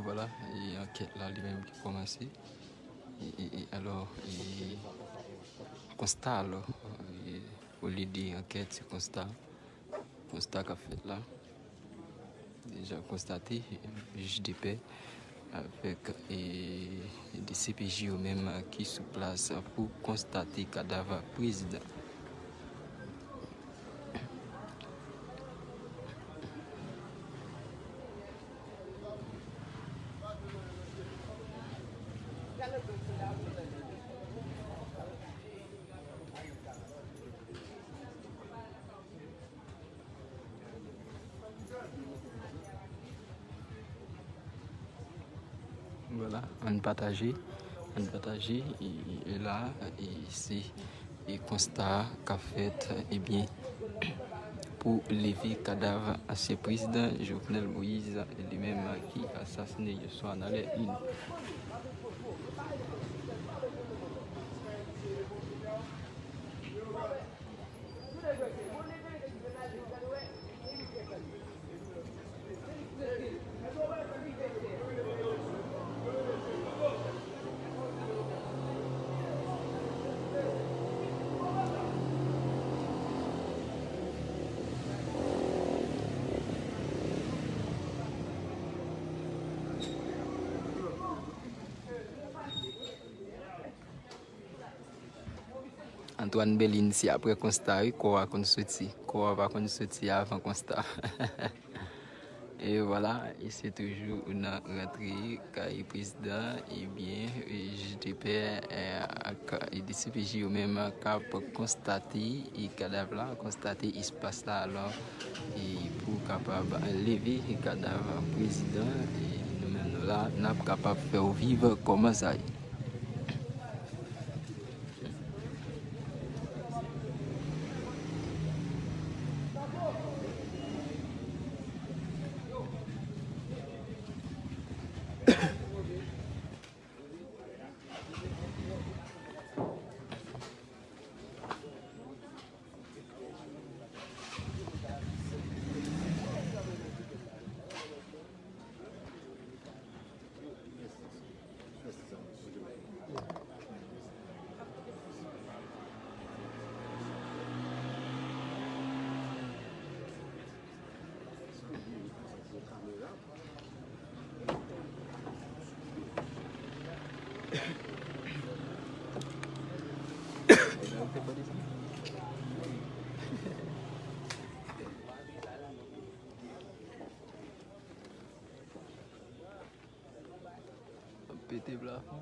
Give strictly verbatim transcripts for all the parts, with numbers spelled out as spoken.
Vwala, e ankèt la li menm ki kòmanse. E, e, e, alò, e, konsta, alò, e, olye de ankèt, se konsta. Konsta k ap fèt la. Deja konstate, jij de pè avèk, e, de C P J yo menm ki sou plas pou konstate kadav prezidan. Vwala, ann pataje, ann pataje, e, e la, e se, e konsta k ap fèt, ebyen, pou leve kadav ansyen prezidan Jovenel Moïse, li menm ki asasine yè swa nan lè ini. Antoine Belin, se apre konsta, wi, kò a konn soti. Kò a pa konn soti avan konsta. E vwala, e se toujou nan rantre kay prezidan, ebyen, e jij de pè, e, ak, e, de C P J yo menm k ap konstate, e, kadav la, konstate espas la, alò, e pou kapab leve kadav prezidan, e nou menm nou la, n ap kapab fè w viv kòman sa ye. Pete plafon.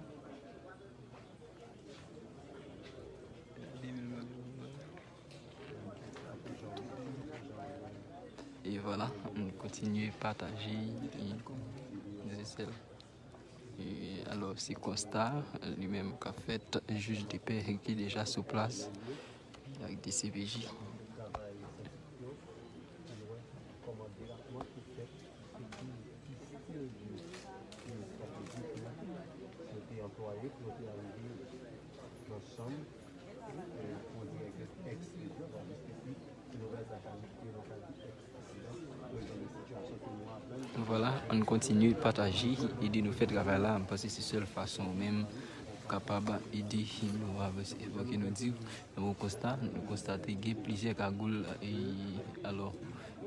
E vwala, m kontinye pataje, e, zesèl. E, alò, se konsta, li menm k ap fèt, jij de pè ki deja sou plas, ak de C P J. Kòman debakman te fèt, epi ki stil de, de strateji ke nou te anplwaye. Wayè pou yo te arive nan chanm, e, pou direktè ex-prezidan, paske si, si nouvèl sa ka, nou ka di ex-prezidan, prezan de sitiyasyon ke nou aprann. Vwala, ann kontinye pataje, ede nou fè travay la. M panse se sèl fason ou menm ou kapab ede nou avanse. Fòk nou di, nan yon konsta, nou konstate gen plizyè kagoul, e, alò,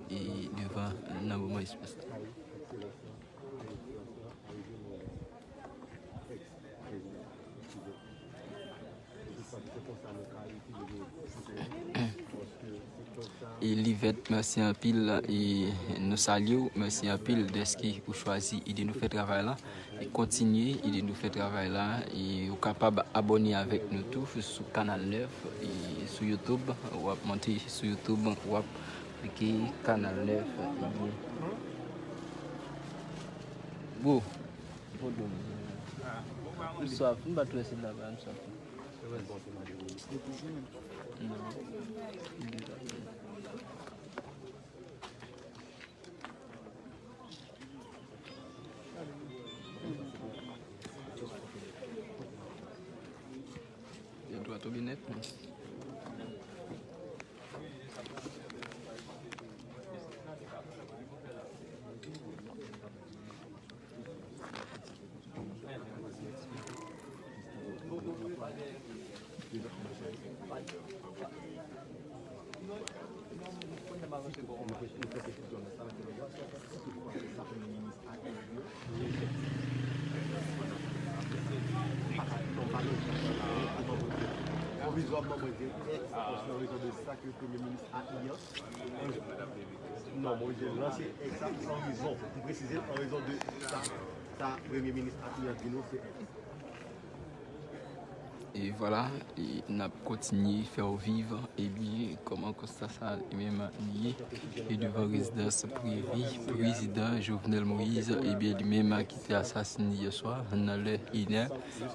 e, devan nan moman espas la. E Livèt, mèsi anpil, e nou salye w, mèsi anpil dèske ou chwazi ede nou fè travay la, e kontinye ede nou fè travay la, e ou kapab abòne avèk nou tou sou Kanal nèf, e sou YouTube, w ap monte sou YouTube, w ap klike Kanal nèf, e byen. Bro, m swaf, m pa t wè se la, m swaf. Yo dwa tonbe nèt, men. Pwovizwaman, mwen gen ex, paske an rezon de sa ke premye minis Atiyè, non, mwen je lanse ex sa an rezon, m presize l an rezon de sa, sa premye minis Atiyè di nou se ex. E vwala, e n ap kontinye fè w viv, ebyen, kòman konsta sa li menm li ye, e devan rezidans prive prezidan Jovenel Moïse, ebyen, li menm ki te asasine yè swa, nan lè inè,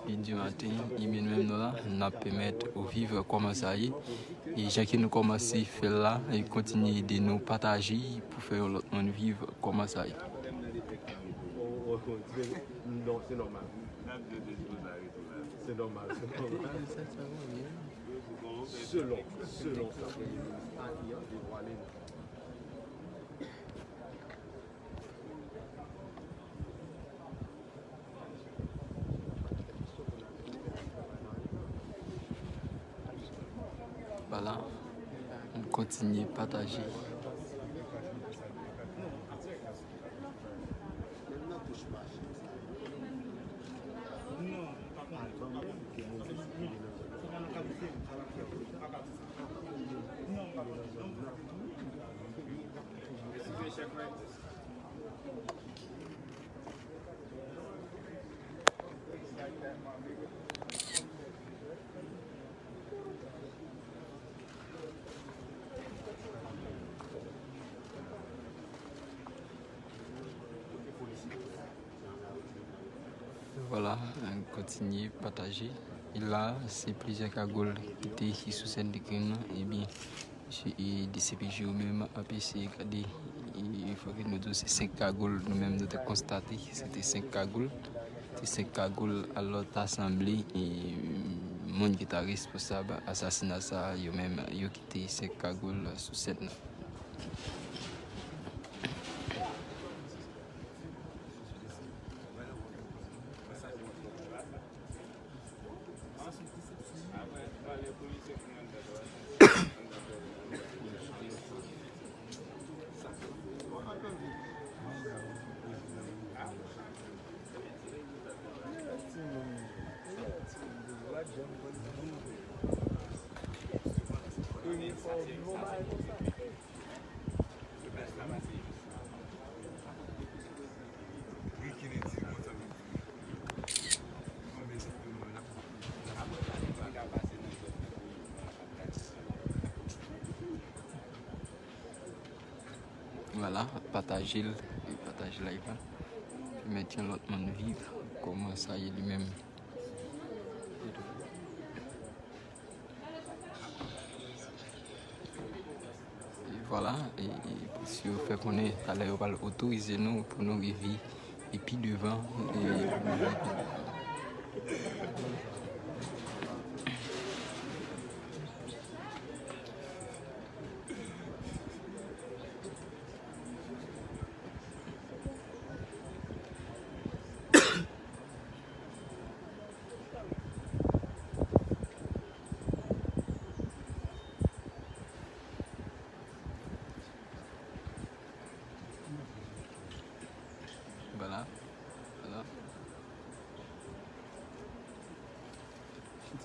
e di maten, ebyen, nou menm nou la, n ap pèmèt w viv kòman sa ye. E jan ke nou kòmanse fè l la, e kontinye ede nou pataje pou fè yon lòt moun viv kòman sa ye. Non, se nòmal. Se nòmal, se nòmal. Selon, selon sa premye minis Atiyè devwale nou. Vwala, m kontinye pataje. Vwala, n kontinye pataje. E la, se plizyè kagoul ki te sou sèn de krim nan. Ebyen, e D C P J yo menm ap eseye gade. E fòk nou di w se senk kagoul, nou menm nou te konstate, se te senk kagoul. Se senk kagoul, alò ta sanble, e moun ki ta responsab asasina sa a, yo menm, yo kite senk kagoul sou sèn nan. Vwala, pataje l, e pataje live la. Pèmèt yon lòt moun viv kòman sa ye li menm. E vwala, e, e polisye yo fè konnen talè yo pral otorize nou pou nou rive e pi devan, e, Vwala,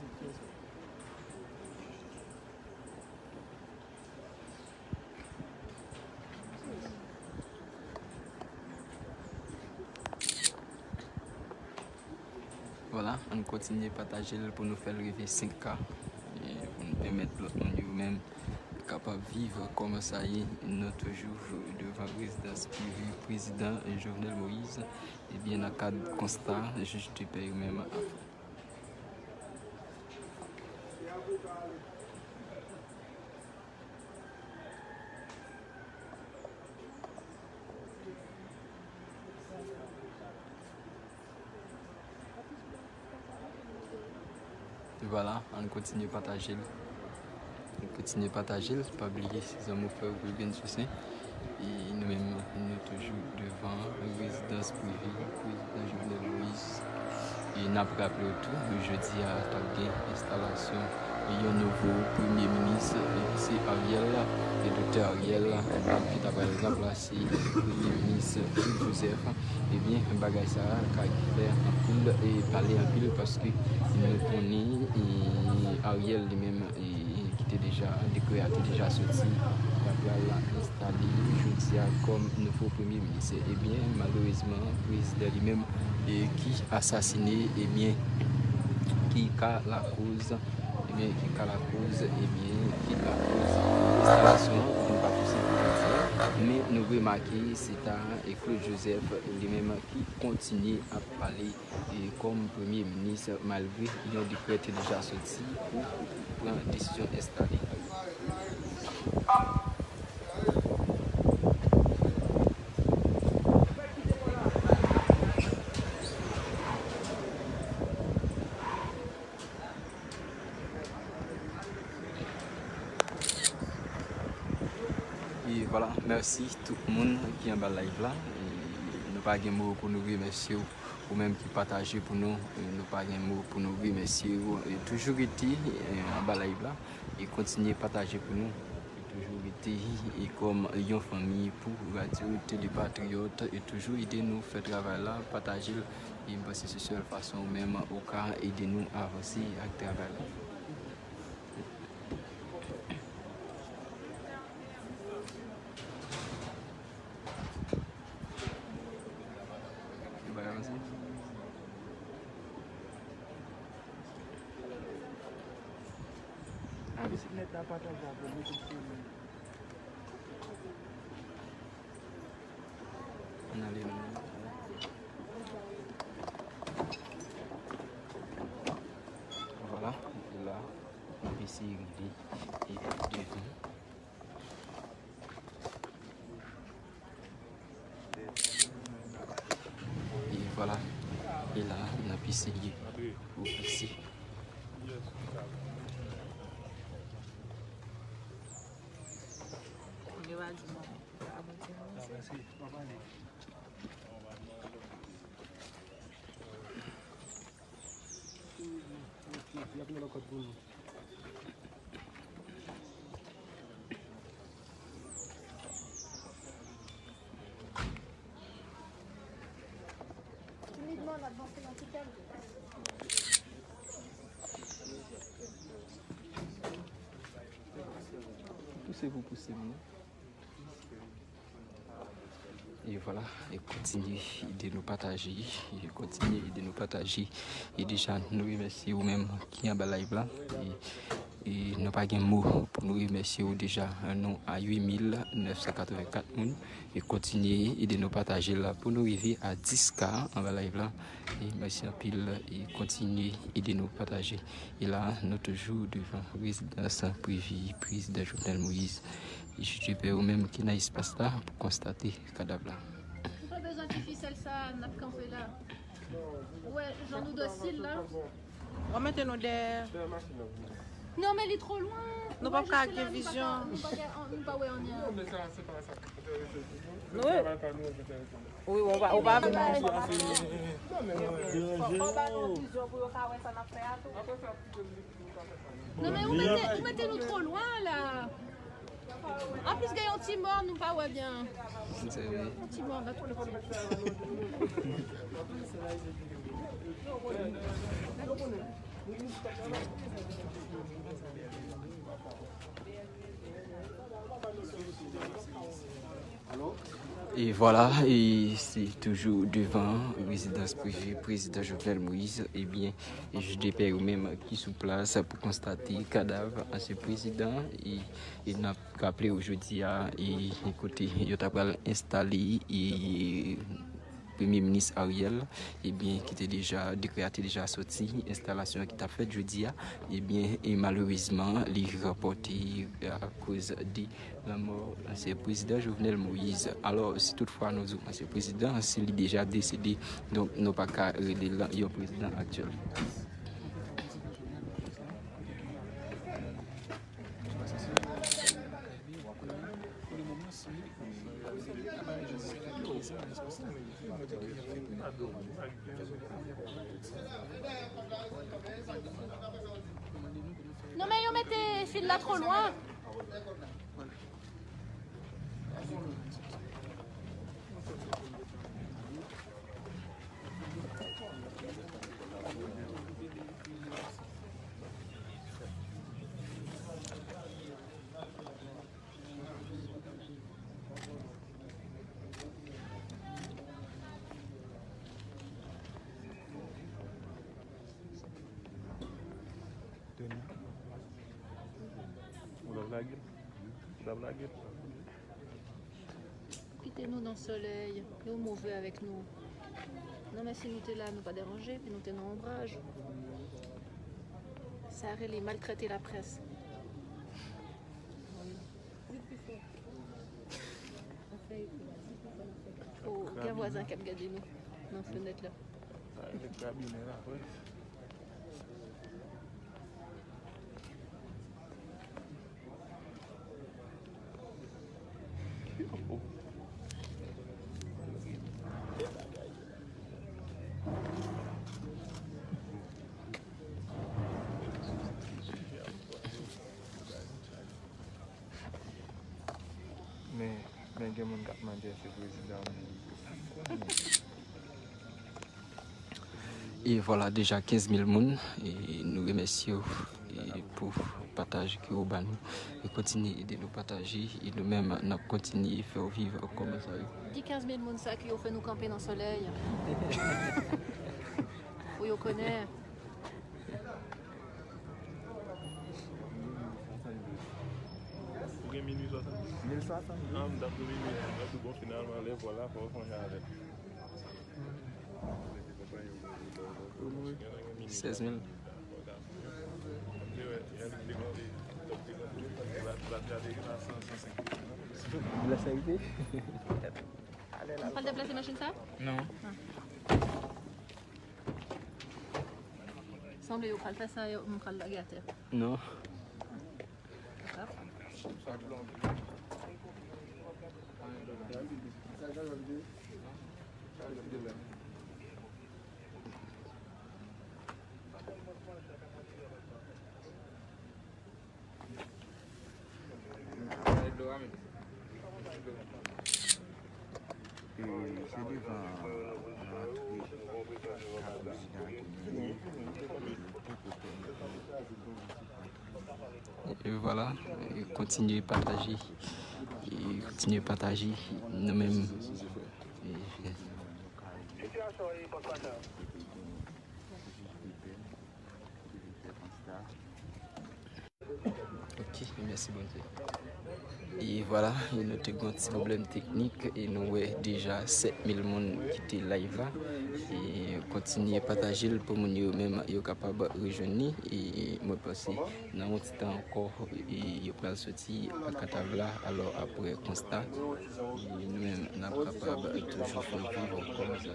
ann kontinye pataje l pou nou fè l rive senk K, e pou nou pèmèt lòt moun yo menm kapab viv kòman sa ye. Nou toujou devan rezidans prive prezidan Jovenel Moïse, ebyen nan kad konsta jij de pè yo menm ap fè. Vwala, ann kontinye pataje l. Ann kontinye pataje l. Pa bliye, se zanmi w, frè w Wilgens Toussaint. E nou menm, nou toujou devan rezidans prive prezidan Jovenel Moïse. E n ap raple w tou, jodi a t ap gen enstalasyon yon nouvo premye minis, e se Ariel, e doktè Ariel, ki ta pral ranplase premye minis Claude Joseph. Ebyen, bagay sa a ka fè anpil, e pale anpil, paske nou konnen, e Ariel li menm, e ki te deja, dekrè a te deja soti, ta pral enstale jodi a kòm nouvo premye minis. Ebyen, malerezman, prezidan li menm, e ki asasine, ebyen, ki ka lakoz, ebyen, ki ka lakoz, ebyen, ki lakoz enstalasyon, nou pa posib pou di, men nou remake se ta, e Claude Joseph li menm ki kontinye ap pale, e kòm premye minis, malgre yon dekrè te deja soti pou pran desizyon enstale. E vwala, mèsi tout moun ki anba live la. E nou pa gen mo pou nou remèsye w, ou menm ki pataje pou nou. E nou pa gen mo pou nou remèsye w. E toujou rete, e, anba live la. E kontinye pataje pou nou. E toujou rete, e kòm yon fanmi pou Radyo Tele Patriyòt. E toujou ede nou fè travay la, pataje l. E m panse se sèl fason ou menm ou ka ede nou avanse ak travay la. Bay avanse. Ann ale, ann ale. Vwala, e la, nou eseye rive, e devan. E vwala, e la, n ap eseye pou pase. Pouse pou pouse m, non? E vwala, e kontinye ede nou pataje, e kontinye ede nou pataje. E deja, nou remèsye ou menm ki anba live la. E, e nou pa gen mo pou nou remèsye ou deja. Nou a uit mil nèf san katrevenkat moun. E kontinye ede nou pataje la pou nou rive a dis K anba live la. E mèsi anpil, e kontinye ede nou pataje. E la, nou toujou devan rezidans prive prezidan Jovenel Moïse. E jije pè ou menm ki nan espas la pou konstate kadav la. Ou pa bezwen ti fisèl sa, n ap kanpe la. Ou wè, jan nou dosil la. W ap mete nou dèyè. Non, men li twò lwen. Nou p ap ka gen vizyon. Nou pa wè anyen. Wi, ou pa, ou pa. Non, men ou mete, ou mete nou twò lwen la. Anplis, gen yon ti mò, nou pa wè byen. Yon ti mò, nan tout. E vwala, e se toujou devan rezidans prive prezidan Jovenel Moïse. Ebyen, e jij de pè yo menm ki sou plas pou konstate kadav ansyen prezidan. E, e n ap raple w jodi a, e, e kote yo ta pral enstale, e, Premye Minis Ariel, ebyen, ki te deja, dekrè a te deja soti, enstalasyon an ki t ap fèt jodi a, ebyen, e malerezman, li repòte akoz de lanmò ansyen prezidan Jovenel Moïse. Alò, si toutfwa nou di w ansyen prezidan, si li deja desede, donk, nou pa ka rele l yon prezidan aktyèl. Non, men yo mete fil la twò lwen. Tony, ou t ap lage l? Ou t ap lage l? Kite nou nan solèy, yo move avèk nou. Non, men si nou te la, nou pa deranje, epi nou te nan onbraj. Sa rele maltrete laprès. Oh, gen vwazin k ap gade nou nan fenèt la. Sa rele krabinen laprès. Men, men gen moun k ap mande èske prezidan an mouri tou. E vwala, deja kenz mil moun, e nou remèsye w, e pou pataj ke w ba nou. E kontinye ede nou pataje, e nou menm, n ap kontinye fè w viv kòmantè yo. Di kenz mil moun sa ki yo fè nou kanpe nan solèy. Pou yo konnen. Ou gen mil uit swasannde? Mil swasannde. Ah, m t ap di mil uit. M t ap di, bon, finalman, lè vwala, fò w fè yon jan avè l. Sèz mil. Lè sa rive? Ou pral deplase machin sa? Non. Ah. Sanble yo pral fè sa, yo, m pral lage atè. Non. E se devan rantre ka prezidan an te mennen, e te pote. E vwala, e kontinye pataje, e kontinye pataje nou menm. E, Ok, mèsi Bondye. E vwala, e nou te gen yon ti pwoblèm teknik, e nou wè deja sèt mil moun kite live la. E kontinye pataje l pou moun yo menm yo kapab rejwenn li. E mwen panse nan yon ti tan ankò, e yo pral soti ak kadav la. Alò, apre konsta, e nou menm n ap kapab toujou fè l viv kòm sa.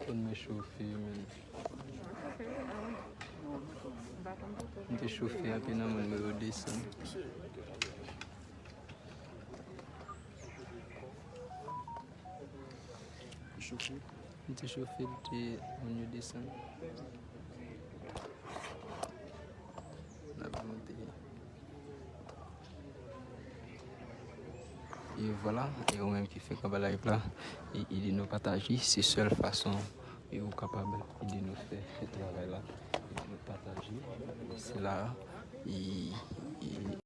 Fòn mwen chofe, men. M te chofe anpil nan mwen, mwen yo desann. M te chofe l, te moun yo desann. N ap monte. E vwala, e ou menm ki fenk anba live la, e ede nou pataje, se sèl fason e ou kapab ede nou fè, fè travay la, ede nou pataje, se la, e, e